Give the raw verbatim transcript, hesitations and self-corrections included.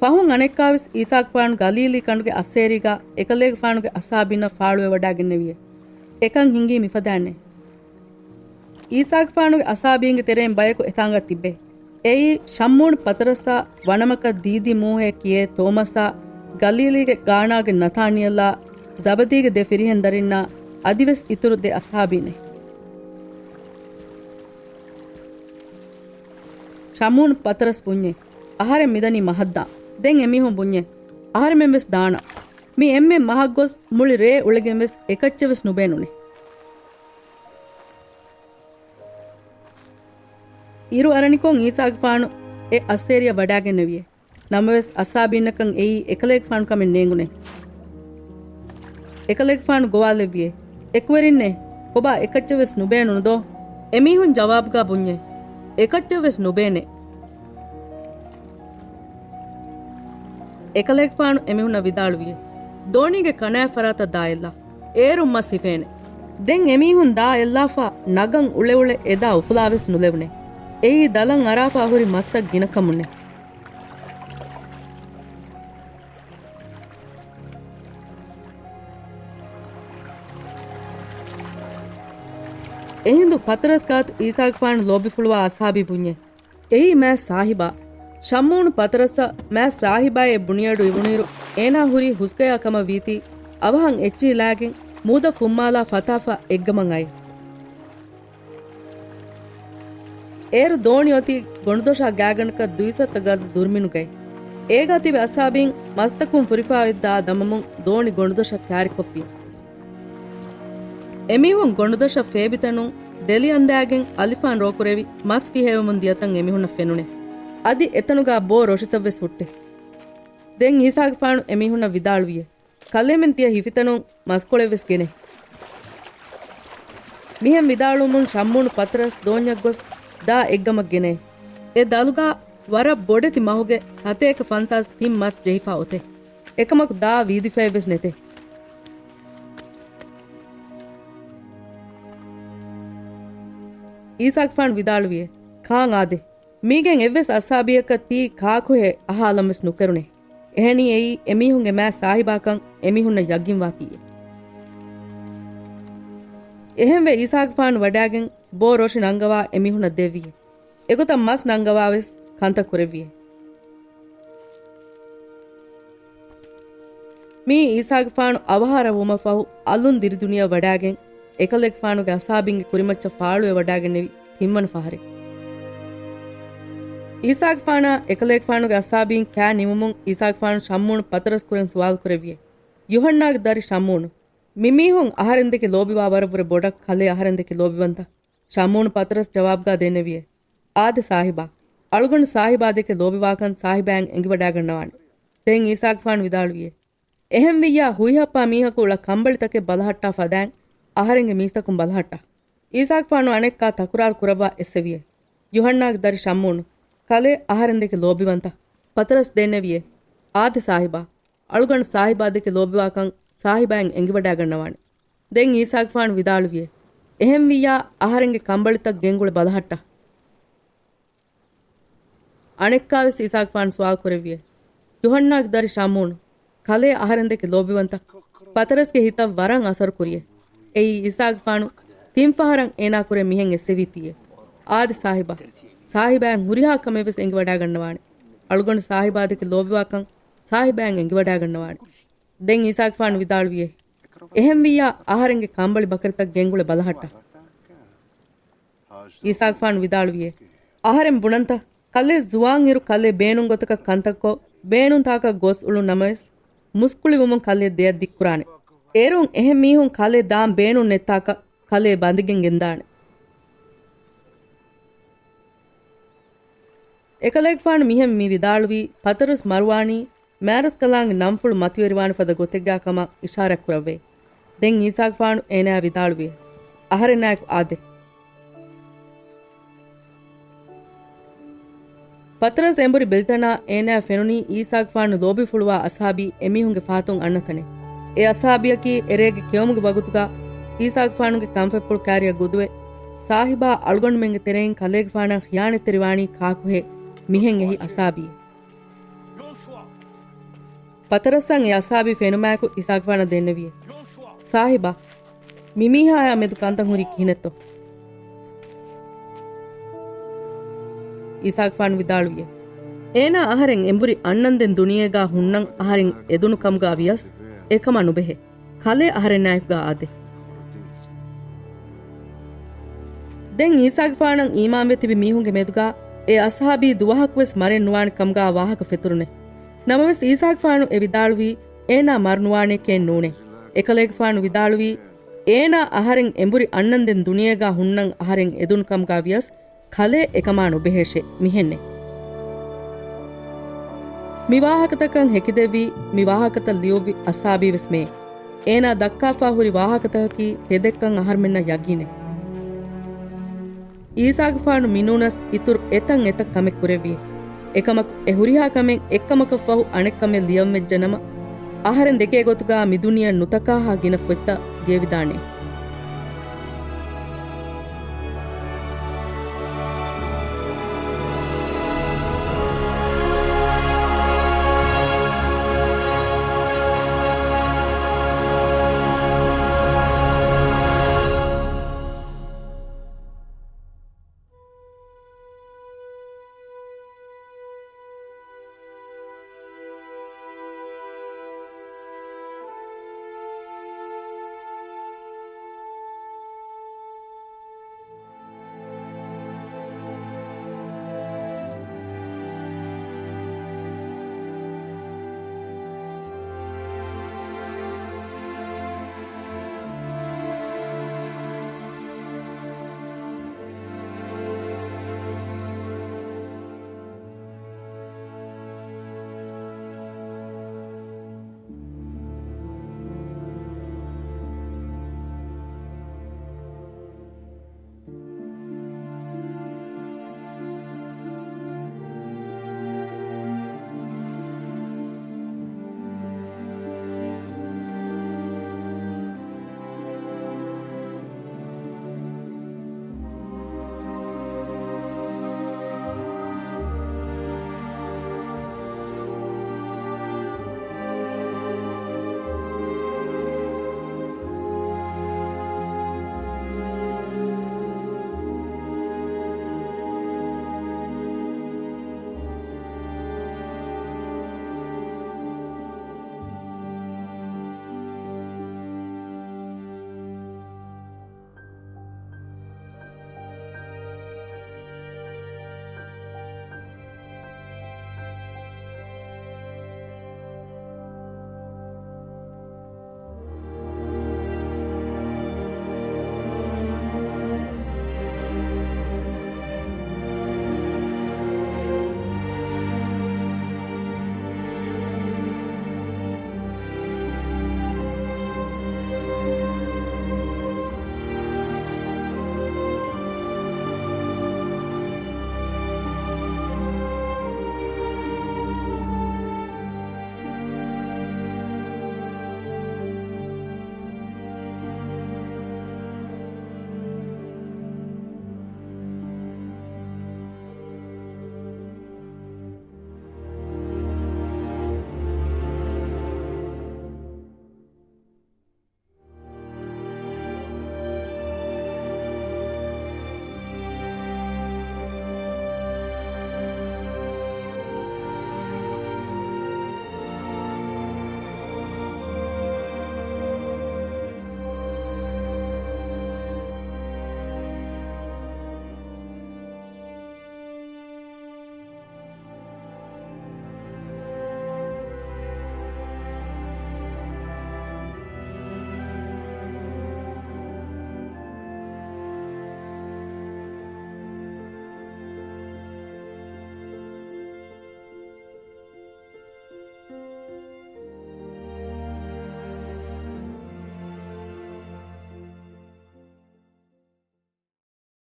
ފަހުން އަނެއްކާވެސް އީސާގެފާނު ގަލީލީ ކަނޑުގެ އައްސޭރީގަ އެކަލޭގެފާނުގެ އަސްހާބީންނަށް ފާޅުވެވަޑާގެންނެވިއޭ. އެކަން ހިނގީ މިފަދައިންނޭ. އީސާގެފާނުގެ އަސްހާބީންގެ ތެރެއިން ބަޔަކު އެތާނގަ ތިއްބޭ. އެއީ ޝައްމޫން ޕަތަރަސްއާ، ވަނަމަކަށް ދީދީ މޫހޭ ކިޔޭ ތޯމަސްއާ، ގަލީލީގެ ގާނާގެ ނަތާނިއެލްއާ، ޒަބަދީގެ ދެ ފިރިހެން ދަރިންނާ، އަދިވެސް އިތުރު ދެ އަސްހާބީންނޭ. ޝަމޫން ޕަތަރަސް ބުންޏޭ، އަހަރެން މިދަނީ މަހަށްދާން. ދެން އެމީހުން ބުންޏޭ، އަހަރެމެން ވެސް ދާނަން. މި އެންމެ މަހަށް ގޮސް މުޅި ރޭ އުޅެގެން ވެސް އެކައްޗެއް ވެސް ނުބޭނުނޭ. އިރު އަރަނިކޮށް އީސާގެފާނު އެ އައްސޭރިއަށް ވަޑާގެންނެވިއޭ. ނަމަވެސް އައްސާބީންނަކަށް އެއީ އެކަލޭގެފާނު ކަމެއް ނޭނގުނޭ. އެކަލޭގެފާނު ގޮވާލެއްވިއޭ، އެކުވެރިންނޭ، ކޮބާ އެކައްޗެއް ވެސް ނުބޭނުނު ދޯ؟ އެމީހުން ޖަވާބުގަ ބުންޏޭ، އެކައްޗެއް ވެސް ނުބޭނޭ. އެކަލޭގެފާނު އެމީހުންނަށް ވިދާޅުވިއޭ، ދޯނީގެ ކަނާތް ފަރާތަށް ދާ އެއްލާ. އޭރުން މަސް ހިފޭނެ. ދެން އެމީހުން ދާ އެއްލާފަ ނަގަން އުޅެއުޅެ އެދާ އުފުލާ ވެސް ނުލެވުނޭ. އެއީ ދަލަށް އަރާފަ އަހުރި މަސްތައް ގިނަ ކަމުންނޭ. އެހިނދު ޕަތަރަސް ގާތު އީސާގެފާނު ލޯބިފުޅުވާ އަސްހާބީ ބުންޏޭ، އެއީ މާތް ސާހިބާ. ޝަމޫނު ޕަތަރަސްއަށް މާތް ސާހިބާއޭ ބުނިއަޑު އިވުނުއިރު، އޭނާ ހުރީ ހުސްގަޔާ ކަމަށް ވީތީ، އަވަހަށް އެއްޗިހި ލާގެން މޫދަށް ފުއްމާލާ ފަތާފަ އެއްގަމަށް އައި. އޭރު ދޯނި އޮތީ ގޮނޑުދޮށާ ގާތްގަނޑަކަށް ދުއިސައްތަ ގަޒް ދުރުމިނުގައި. އޭގާ ތިބި އަސްހާބީން މަސްތަކުން ފުރިފައި އޮތް ދާ ދަމަމުން ދޯނި ގޮނޑުދޮށަށް ކާރިކޮށްފި. އެމީހުން ގޮނޑުދޮށަށް ފޭބިތަނުން ދެލި އަނދާގެން އަލިފާން ރޯކުރެވި މަސް ފިހެވެމުން ދިޔަތަން އެމީހުންނަށް ފެނުނޭ. އަދި އެތަނުގާ ބޯ ރޮށިތައް ވެސް ހުއްޓޭ. ދެން އީސާގެފާނު އެމީހުންނަށް ވިދާޅުވިއޭ، ކަލޭމެން ތިޔަ ހިފިތަނުން މަސްކޮޅެއް ވެސް ގެނޭ. މިހެން ވިދާޅުވުމުން ޝައްމޫނު ޕަތަރަސް ދޯންޏަށް ގޮސް ދާ އެއްގަމަށް ގެނައި. އެ ދަލުގާ ވަރަށް ބޮޑެތި މަހުގެ ސަތޭކަ ފަންސާސް ތިން މަސް ޖެހިފާ އޮތޭ. އެކަމަކު ދާ ވީދިފައެއް ވެސް ނެތޭ. އީސާގެފާނު ވިދާޅުވިއޭ، ކާން އާދޭ. މީގެން އެއްވެސް އަސްހާބީއަކަށް ތީ ކާކުހޭ އަހާލަން ވެސް ނުކެރުނޭ. އެހެނީ އެއީ އެމީހުންގެ މާތް ސާހިބާކަން އެމީހުންނަށް ޔަގީންވާތީއޭ. އެހެންވެ އީސާގެފާނު ވަޑާގެން ބޯ ރޮށި ނަންގަވާ އެމީހުންނަށް ދެއްވިއޭ. އެގޮތަށް މަސް ނަންގަވާ ވެސް ކަންތައް ކުރެއްވިއޭ. މިއީ އީސާގެފާނު އަވަހާރަ ވުމަށް ފަހު އަލުން ދިރިދުނިޔެއަށް ވަޑާގެން، އެކަލޭގެފާނުގެ އަސްހާބީންގެ ކުރިމައްޗަށް ފާޅުވެ ވަޑާގެންނެވި ތިންވަނަ ފަހަރެއް. އީސާގެފާނާ އެކަލޭގެފާނުގެ އަސްހާބީން ކާ ނިމުމުން އީސާގެފާނު ޝަމޫނު ޕަތަރަސް ކުރިން ސުވާލު ކުރެއްވިއޭ، ޔޫހަންނާގެ ދަރި ޝަމޫނު، މި މީހުން އަހަރެން ދެކެ ލޯބިވާ ވަރަށްވުރެ ބޮޑަށް ކަލޭ އަހަރެން ދެކެ ލޯބިވަންތަ؟ ޝަމޫނު ޕަތަރަސް ޖަވާބުގާ ދެންނެވިއޭ، އާދެ ސާހިބާ، އަޅުގަނޑު ސާހިބާ ދެކެ ލޯބިވާކަން ސާހިބާއަށް އެނގިވަޑާގަންނަވާނެ. ދެން އީސާގެފާނު ވިދާޅުވިއޭ، އެހެންވިއްޔާ ހުއިހައްޕާ މީހަކު އުޅަ ކަނބަޅިތަކެއް ބަލަހައްޓާ ފަދައިން އަހަރެންގެ މީސްތަކުން ބަލަހައްޓާ. އީސާގެފާނު އަނެއްކާ ތަކުރާރު ކުރައްވާ އެއްސެވިއޭ، ޔޫހަންނާގެ ދަރި ޝަމޫނު، ކަލޭ އަހަރެން ދެކެ ލޯބިވަންތަ؟ ޕަތަރަސް ދެންނެވިއޭ، އާދެ ސާހިބާ، އަޅުގަނޑު ސާހިބާ ދެކެ ލޯބިވާކަން ސާހިބާއަށް އެނގިވަޑާގަންނަވާނެ. ދެން އީސާގެފާނު ވިދާޅުވިއޭ، އެހެންވިއްޔާ އަހަރެންގެ ކަނބަޅިތައް ގެންގުޅެ ބަލަހައްޓާ. އަނެއްކާވެސް އީސާގެފާނު ސުވާލު ކުރެއްވިއޭ، ޔޫހަންނާގެ ދަރި ޝަމޫނު، ކަލޭ އަހަރެން ދެކެ ލޯބިވަންތަ؟ ޕަތަރަސްގެ ހިތަށް ވަރަށް އަސަރު ކުރިއޭ. އެއީ އީސާގެފާނު ތިން ފަހަރަށް އޭނާ ކުރެ މިހެން އެއްސެވީތީއޭ، އާދެ ސާހިބާ، ސާހިބާއަށް ހުރިހާ ކަމެއް ވެސް އެނގިވަޑާގަންނަވާނެ. އަޅުގަނޑު ސާހިބާ ދެކެ ލޯބިވާކަން ސާހިބާއަށް އެނގިވަޑާގަންނަވާނެ. ދެން އީސާގެފާނު ވިދާޅުވިއޭ، އެހެންވިއްޔާ އަހަރެންގެ ކަނބަޅި ބަކަރިތައް ގެންގުޅެ ބަލަހައްޓާ. އީސާގެފާނު ވިދާޅުވިއޭ، އަހަރެން ބުނަންތަ؟ ކަލޭ ޒުވާން އިރު ކަލޭ ބޭނުން ގޮތަކަށް ކަންތައްކޮށް، ބޭނުން ތާކަށް ގޮސް އުޅުނު ނަމަވެސް، މުސްކުޅިވުމުން ކަލޭ ދެއަށް ދިއްކުރާނެ. އޭރުން އެހެން މީހުން ކަލޭ ދާން ބޭނުން ނެތްތާކަށް ކަލޭ ބަނދިގެން ގެންދާނެ. އެކަލޭގެފާނު މިހެން މި ވިދާޅުވީ، ޕަތަރުސް މަރުވާނީ، މާރަސްކަލާނގެ ނަންފުޅު މަތިވެރިވާނެ ފަދަ ގޮތެއްގާ ކަމަށް އިޝާރާތް ކުރައްވައި. ދެން އީސާގެފާނު އޭނާއާ ވިދާޅުވި، އަހަރެންނާއެކު އާދޭ. ޕަތަރަސް އެނބުރި ބެލިތަނާ އޭނާއަށް ފެނުނީ އީސާގެފާނު ލޯބިފުޅުވާ އަސްހާބީ އެމީހުންގެ ފަހަތުން އަންނަ ތަނެއް. އެ އަސްހާބީއަކީ އެރޭގެ ކެއުމުގެ ވަގުތުގާ އީސާގެފާނުގެ ކަންފަތްޕުޅު ކާރިއަށް ގުދުވެ، ސާހިބާ އަޅުގަނޑުމެންގެ ތެރެއިން ކަލޭގެފާނަށް ޚިޔާނަތްތެރިވާނީ ކާކުހޭ މިހެން އެހި އަސްހާބީ. ޕަތަރަސްއަށް އެ އަޞްޙާބީ ފެނުމާއެކު އީސާގެފާނަށް ދެންނެވިއޭ، ސާހިބާ، މި މީހާޔާ މެދު ކަންތައް ހުރީ ކިހިނެއްތޯ؟ އީސާގެފާނު ވިދާޅުވިއޭ، އޭނާ އަހަރެން އެނބުރި އަންނަންދެން ދުނިޔޭގާ ހުންނަން އަހަރެން އެދުނު ކަމުގާ ވިޔަސް އެކަމާ ނުބެހޭ. ކަލޭ އަހަރެންނާއެކުގާ އާދޭ. ދެން އީސާގެފާނަށް އީމާންވެ ތިބި މީހުންގެ މެދުގާ އެ އަޞްޙާބީ ދުވަހަކުވެސް މަރެއް ނުވާނެ ކަމުގާ ވާހަކަ ފެތުރުނޭ. ނަމަވެސް އީސާގެފާނު އެ ވިދާޅުވީ އޭނާ މަރު ނުވާނެކޭ ނޫނޭ. އެކަލޭގެފާނު ވިދާޅުވީ އޭނާ އަހަރެން އެނބުރި އަންނަންދެން ދުނިޔޭގާ ހުންނަން އަހަރެން އެދުނު ކަމުގާ ވިޔަސް ކަލޭ އެކަމާ ނުބެހޭށޭ މިހެންނޭ. މި ވާހަކަތަކަށް ހެކިދެއްވީ، މި ވާހަކަތައް ލިޔުއްވި އަޞްޙާބީވެސް މެއޭ. އޭނާ ދައްކާފާ ހުރި ވާހަކަތަކަކީ ހެދެއްކަން އަހަރުމެންނަށް ޔަގީނޭ. އީސާގެފާނު މިނޫނަސް އިތުރު އެތަން އެތައް ކަމެއް ކުރެއްވިއޭ. އެކަމަކު، އެ ހުރިހާ ކަމެއް އެއްކަމަކަށްފަހު އަނެއްކަމެއް ލިޔަންވެއްޖެނަމަ، އަހަރެން ދެކޭ ގޮތުގާ މިދުނިޔެއަށް ނުތަކާހާ ގިނަ ފޮތްތައް ލިޔެވިދާނޭ.